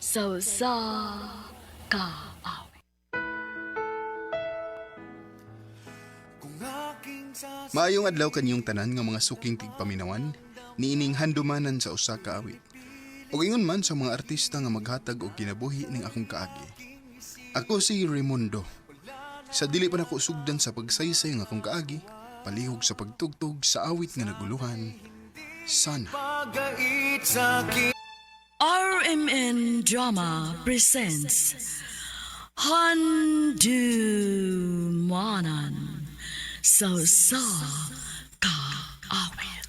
sa usa ka awit. Maayong adlaw kanyong tanan nga mga suking tigpaminawan, niining handumanan sa usa ka awit. Ug ingon man sa mga artista nga maghatag og kinabuhi ning akong kaagi. Ako si Raimundo. Sa dili pa nako sugdan sa pagsaysay ng akong kaagi, palihog sa pagtugtog sa awit nga naguluhan. Sana. RMN Drama presents Handumanan sa usa ka awit.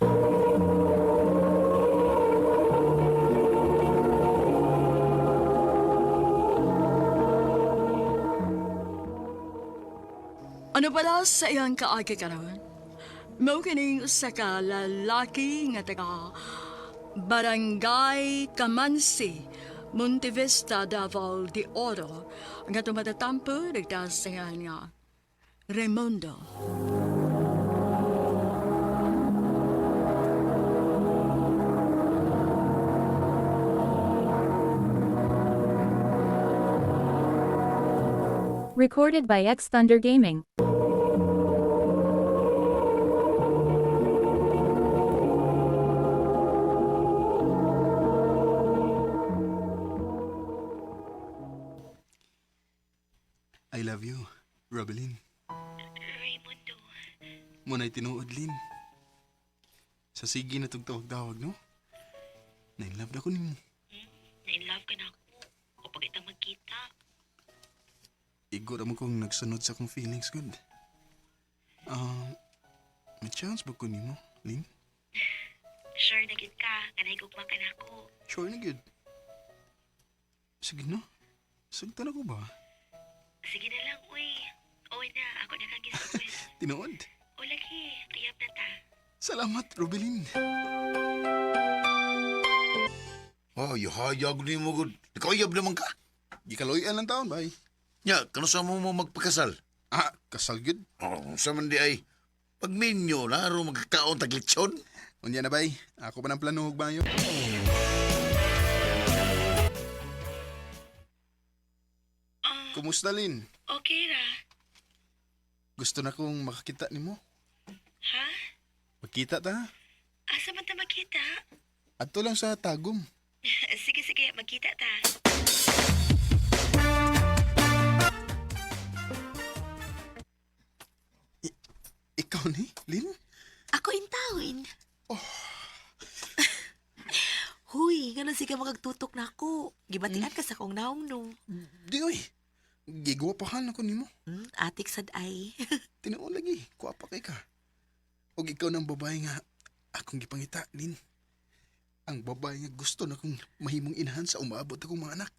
Ano pala sa iyang kaagi karon? Mao kining usa ka lalaki nga taga Barangay Kamansi, Montevista, Davao de Oro, nga tumatatampo nagtasingan nga Raimundo. Recorded by X Thunder Gaming. I love you, Robelyn. Raimundo, Muna'y tinuod, Lin. Sa sige na tugtawag-tawag, no? Na-inlove na ko nimo. na-inlove ka na ako. O pag itang magkita, Igo ra mo kong nagsunod sa akong feelings, good. Ah, may chance ba ko nimo, Lin? sure na gid ka, nga nahigugma ka na ako. Sure na good. Sige na. Sagtan ako ba? Sige na lang, uy. Uy na, ako na kang gisugot. Tinuod. O lagi, tuyap na ta. Salamat, Robelyn. Oh, hayag ni mo gud. Nakauyab naman ka. Gikaloyan lang taon, bay. Nya, kano sa mo mo magpakasal? Ah, kasal good. Oh, sa man di ay pagminyo na aro magkakaon tag lechon. Unya na, bay. Ako pa ng plano og bayo. Ah, Kumusta, Lin? okay ra. Gusto na kong makakita nimo. Ha? Magkita ta. Asa man ta magkita? Adto lang sa Tagum. Sige, sige, magkita ta. Ikaw ni, Lin? Ako intawin. Oh. Huy, ganun sige magagtutok na ako. Gibatian ka sa kong naong no. Di oy. Gigwapahan ako nimo. Atik sad ay. Tinuod lagi, kuwapa kay ka. Og ikaw ng babae nga akong gipangita, Lin. Ang babae nga gusto na kong mahimong inahan sa umaabot akong mga anak.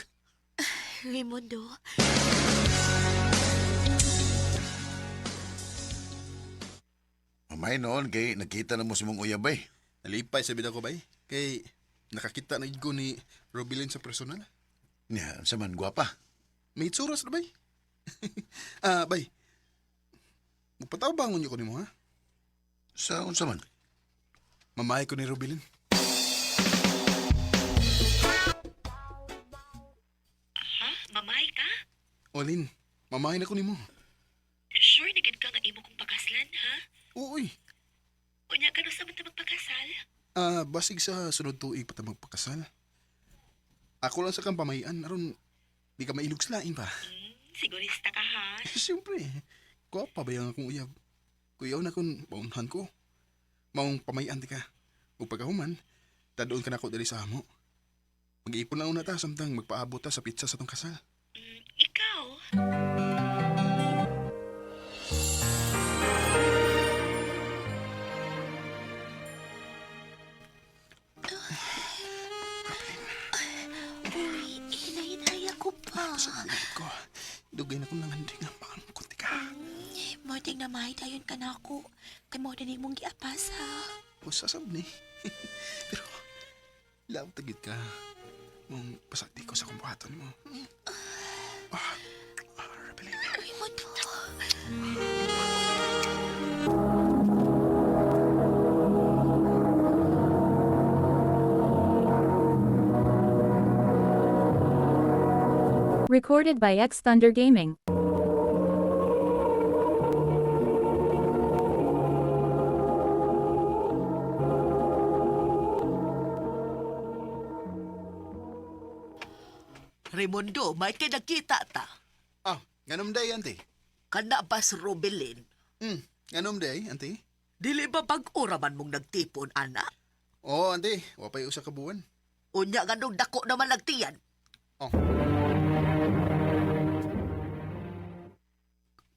Raimundo, Mamay noon kay nakita na mo si mong uyab ay. Nalipay sa bida ko bay. Kay nakakita na gid ko ni Robilin sa personal. Nya, sa man gwapa. May itsura sa bay. Ah, bay. Mupataw bangon niyo ko nimo ha? Sa unsa man? Mamahay ko ni Robilin. Ha? Mamay ka? Olin, mamahay na ko nimo. Sure na gid ka nga imo kong pakaslan, ha? Uy. Unya, kano sa man ta magpakasal? Ah, basig sa sunod tuig pa ta magpakasal. Ako lang sa kang pamahian aron di ka mailog sa lain pa. Sigurista ka, ha? Siyempre, gwapa ba yung akong uyab? Kuyaw na kung baunhan ko. Maong pamahian di ka. O pagkahuman, tadoon ka na ako dali sa amo. Mag-iipon lang una ta samtang magpaabot ta sa pizza sa tong kasal. Ikaw? uy, hinahinay ako pa. Sa dinagit ko, dugay na kong nangandi nga maangkot di ka. Morting na mahidayon ka na ako. Kay mo na mong giapas ha. Usasab ni. Pero, love tagit ka. Mong pasati ko sa kumbuhaton mo. Ah, ah, Rebelina. Raimundo. Recorded by X Thunder Gaming. Raimundo, may kinakita ta. Ah, nganom day, ante. Kana ba si Robelin? Nganom day, ante. Dili ba pag-ura man mong nagtipon, ana? Oo, ante. Wapay usa ka buwan. Unya ganong dako naman nagtiyan. Oh.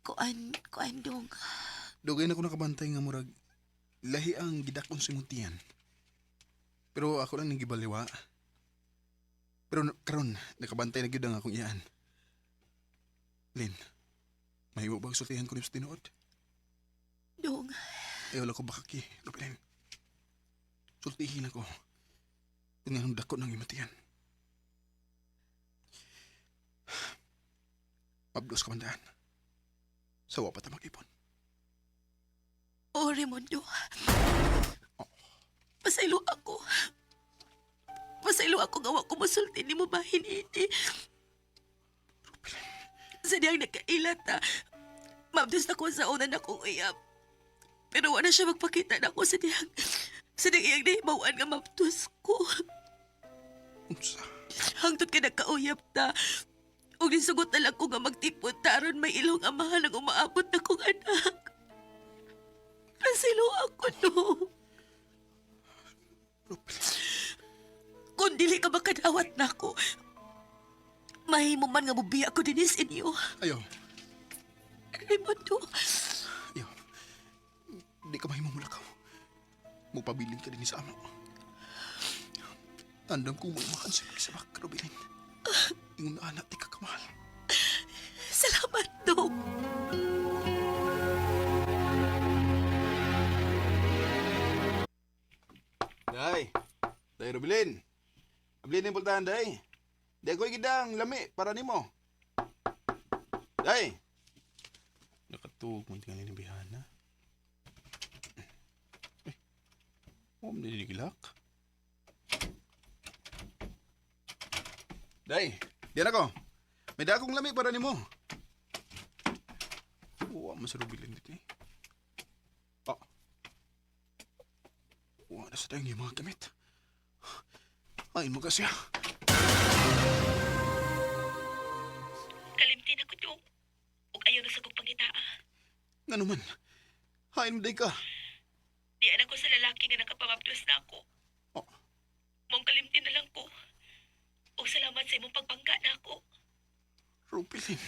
Kuan, kuan dong. Dugay na ko nakabantay nga murag lahi ang gidakon sa imong tiyan. Pero ako lang ning gibaliwa. Pero karon nakabantay na gyud ang akong iyaan. Lin, mahimo bang sultihan ko ni sa tinuod? Dong, Ayaw lang ko bakaki, Rubilin. Sultihin ako. Kung ang dako ng imatian. Mabdos ka man daan. Sawa pa ta mag-ipon. oh Raimundo. Pasaylo ako. Pasaylo ako gawa ko masulti ni mo bahin ini. Sa diyang nagkailat ta. Mabdos na ko sa una na kong uyab. Pero wala siya magpakita na ako sa diyang iyang nahimawan nga mabdos ko. Unsa? Hangtod ka nagkauyab ta. Ug nisugot na lang ko nga magtipon ta aron may ilong amahan ang umaabot na kong anak. Pasilo ako no. Rubilin. Kung dili ka makadawat nako, mahimo man nga mubiya ko dinis inyo. Ayaw. Raimundo, Ayaw. Di ka mahimong mulakaw. Mupabilin ka din sa amo. Tandang ko mo imahan sa magsabak, Rubilin. Ingon na anak, di ka kamahal. salamat dong. Day. Day, Rubilin. Abilin yung pultahan, Day. Di ako gidang lami para nimo. Day. Nakatuog mo tingali ni Bihana. Eh, oh, nanigilak. Day, diyan ako. May dagong lami para nimo. Uwa mo sa Rubilin dito eh. Ah. Uwa na sa tayong iyong mga gamit. Ay mo kasi ah. Kalimtin ako dong. Ug ayaw na sa kong pangitaa. Nga naman. Hain mo day ka. Di anak ko sa lalaki nga nakapamabdos na ako. Oh. Mong kalimtin na lang ko. Ug salamat sa imong pagbangga na ako. Rubilin.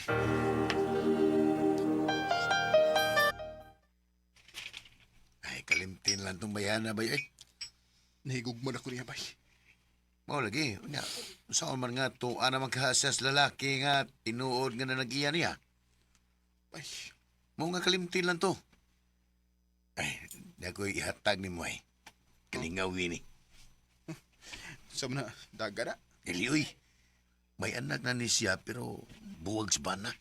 Ay, kalimtin lang tong bayana bay. Ay, Nahigugma na ko niya, bay. mao lagi. Unya, saan man nga to, ana man kahasas lalaki nga, tinuod nga na nag-iya niya. Bay, Mao nga kalimtin lang to. Ay, di ako ihatag ni mo ay. Kalingaw ini. sa na, daga na. Dili, uy. May anak na ni siya pero buwag sa bana.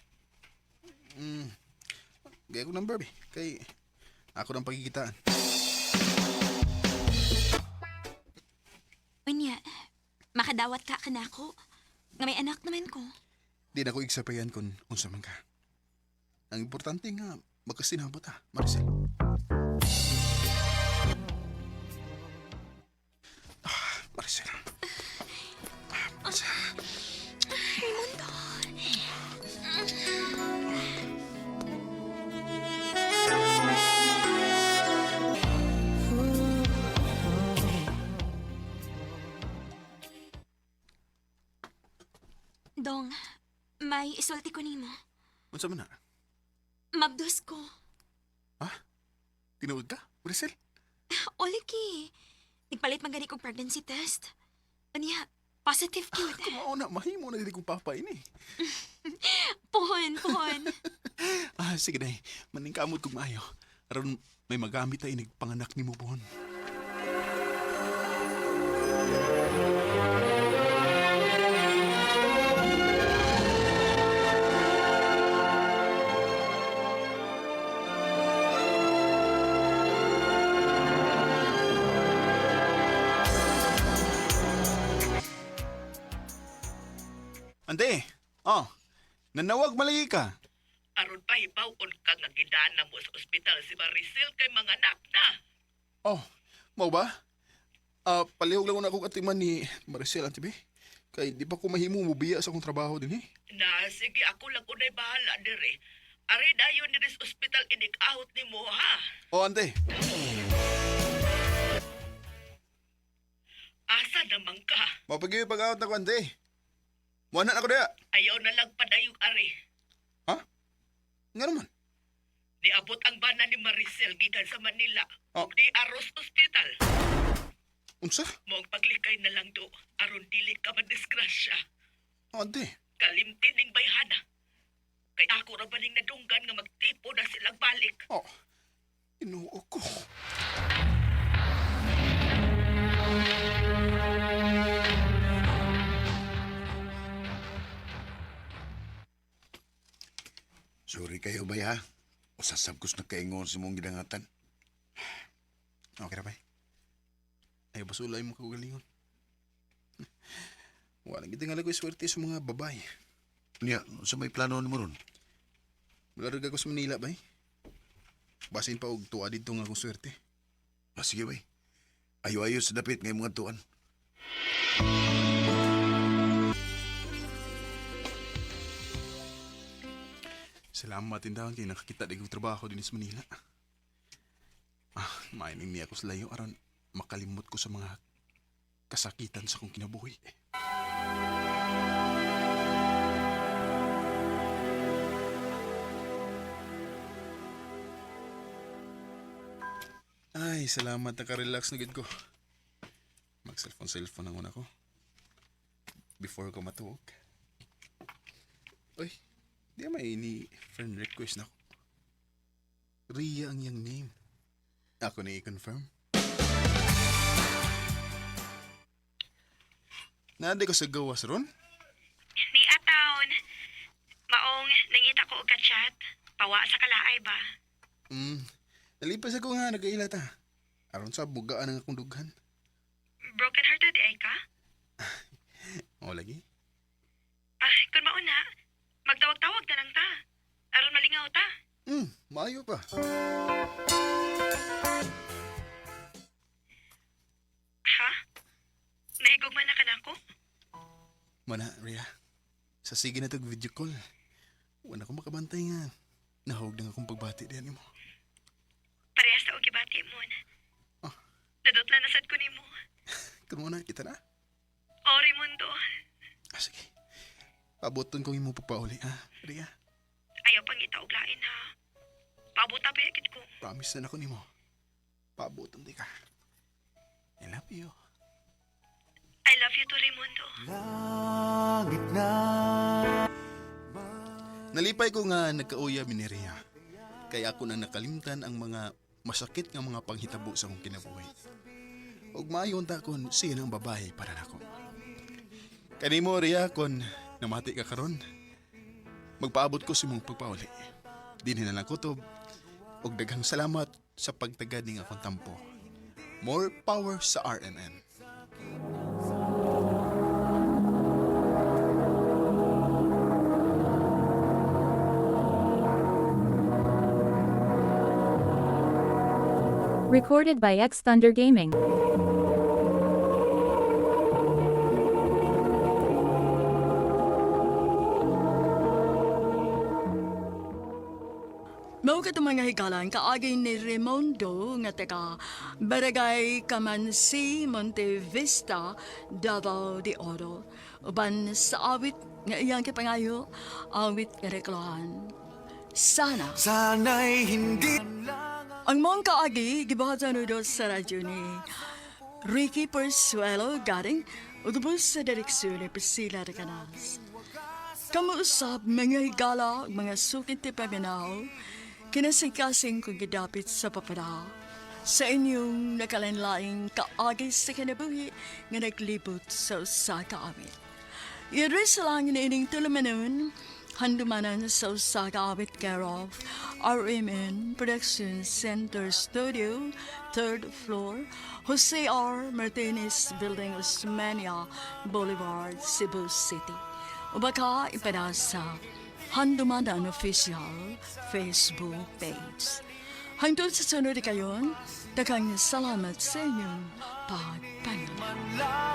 Gaya ko number, bay. Kay, ako ng pagikitaan. Unya, makadawat ka kanako. Nga may anak naman ko. Di na ko igsapayan kung unsa man ka. Ang importante nga, magkasinabot ha, Maricel. Ah, Maricel. Ah, Maricel. Raimundo. Dong, may isulti ko nimo. Unsa man na? Mabdos ko. Ha? Tinuod ka, Maricel? Oliki, nagpalit man gani kog pregnancy test. Anya, positive cute. Kumao na, mahimo na dili kong papa ini. Pohon, pohon. Ah, sige day. Maningkamot kog maayo. Aron may magamit ay nagpanganak nimo pohon. Ante, oh, Nanawag malagi ka. Aron pahibaw-on ka nga gidana mo sa ospital si Maricel kay mga anak na. Oh, mau ba? Ah, palihog lang una akong atiman ni Maricel Auntie Be. Kay di pa ko mahimo mubiya sa akong trabaho din eh. Na sige ako lang unay bahala dire. Ari dayon diri sa ospital inikahot nimo ha. Oh, ante. Asa naman ka? Mapagyo pag-out na ko, ante. Muana na ko diya. Ayaw na lang padayog ari. Ha? Nga naman. Niabot ang bana ni Maricel gikan sa Manila. Oh. Ug di aros ospital. Unsa? Mo ang paglikay na lang do aron dili ka madisgrasya. Oh, ante. Kalimti ning bayhana. Kay ako ra ba ning nadunggan nga magtipo na silang balik. Oh, Inoo ko. Sorry kayo bay ha. Usasab ko sa nagkaingon sa mong gidangatan. Okay ra bay. Ay, basulay mo kagalingon. Wala gid nga ko swerte sa mga babae. Niya, sa may plano mo ron? Mularag ako sa Manila bay. Basin pa og tuwa didto nga akong swerte. Ah, sige bay. Ayo-ayo sa dapit ngayong mga tuan. Salamat tindahan kay nakakita di kong trabaho din sa Manila. Ah, maining niya ako sa layo aron makalimot ko sa mga kasakitan sa akong kinabuhi. Ay, salamat naka-relax na gid ko. Mag-cellphone-cellphone ang una ko. Before ko matuog. Uy, di may ni friend request na ako. Ria ang iyang name. Ako na i-confirm. Naadi ko sa gawas ron? Ni Ataon, maong nangita ko og ka-chat. Pawa sa kalaay ba? Nalipas ako nga nagaila ta. Aron sa bugaan ang akong dughan. Broken hearted ay ka? O lagi. Ah, kun mauna, magtawag-tawag na lang ta. Aron malingaw ta. Maayo pa. Ha? Nahigugma na ka nako? Mana, Ria. Sa sige na tog video call. Wala ko makabantay nga. Nahog na akong pagbati diyan nimo. Parehas ta og gibati mo na. Ah. Nadutla na sad ko nimo. Kun mo na, kita na. O Raimundo, Ah, sige. Pabuton kong imo pagpauli, ha, Ria. ayaw pang og lain ha. Paabot pa gid ko. Promise na nako nimo. Pabuton di ka. I love you. I love you too, Raimundo. Nalipay ko nga nagkauya ni Ria. Kaya ako na nakalimtan ang mga masakit nga mga panghitabo sa akong kinabuhi. Ug maayon ta kon siya ang babae para nako. Kanimo Ria kon namati ka karon. Magpaabot ko sa imong pagpauli. Dinhi na lang kutob. Ug daghang salamat sa pagtagad ning akong tampo. More power sa RMN. Recorded by X Thunder Gaming. Mao katong mga higalan kaagi ni Raimundo nga taga Barangay Kamansi, Monte Vista, Davao de Oro. Uban sa awit nga iyang kipangayo, awit nga reklahan. Sana. Sana'y hindi Ang mong kaagi, gibuhatan udo sa radyo ni Ricky Persuelo Garing, udubos sa direksyon ni Priscilla de Canas. Kamuusap mga higala, mga sukit ti paminaw, kinasingkasing kung gidapit sa papada. Sa inyong nakalanlaing kaagi sa kinabuhi nga naglibot sa usa ka awit. I-address lang ining tulumanon, handumanan sa usa ka awit care of RMN Production Center Studio, third floor, Jose R. Martinez Building, Osmania Boulevard, Cebu City. O baka ipadasa Handumanan Official Facebook page. Hangtod sa sunod kayon, daghang salamat sa inyong pagpaminaw.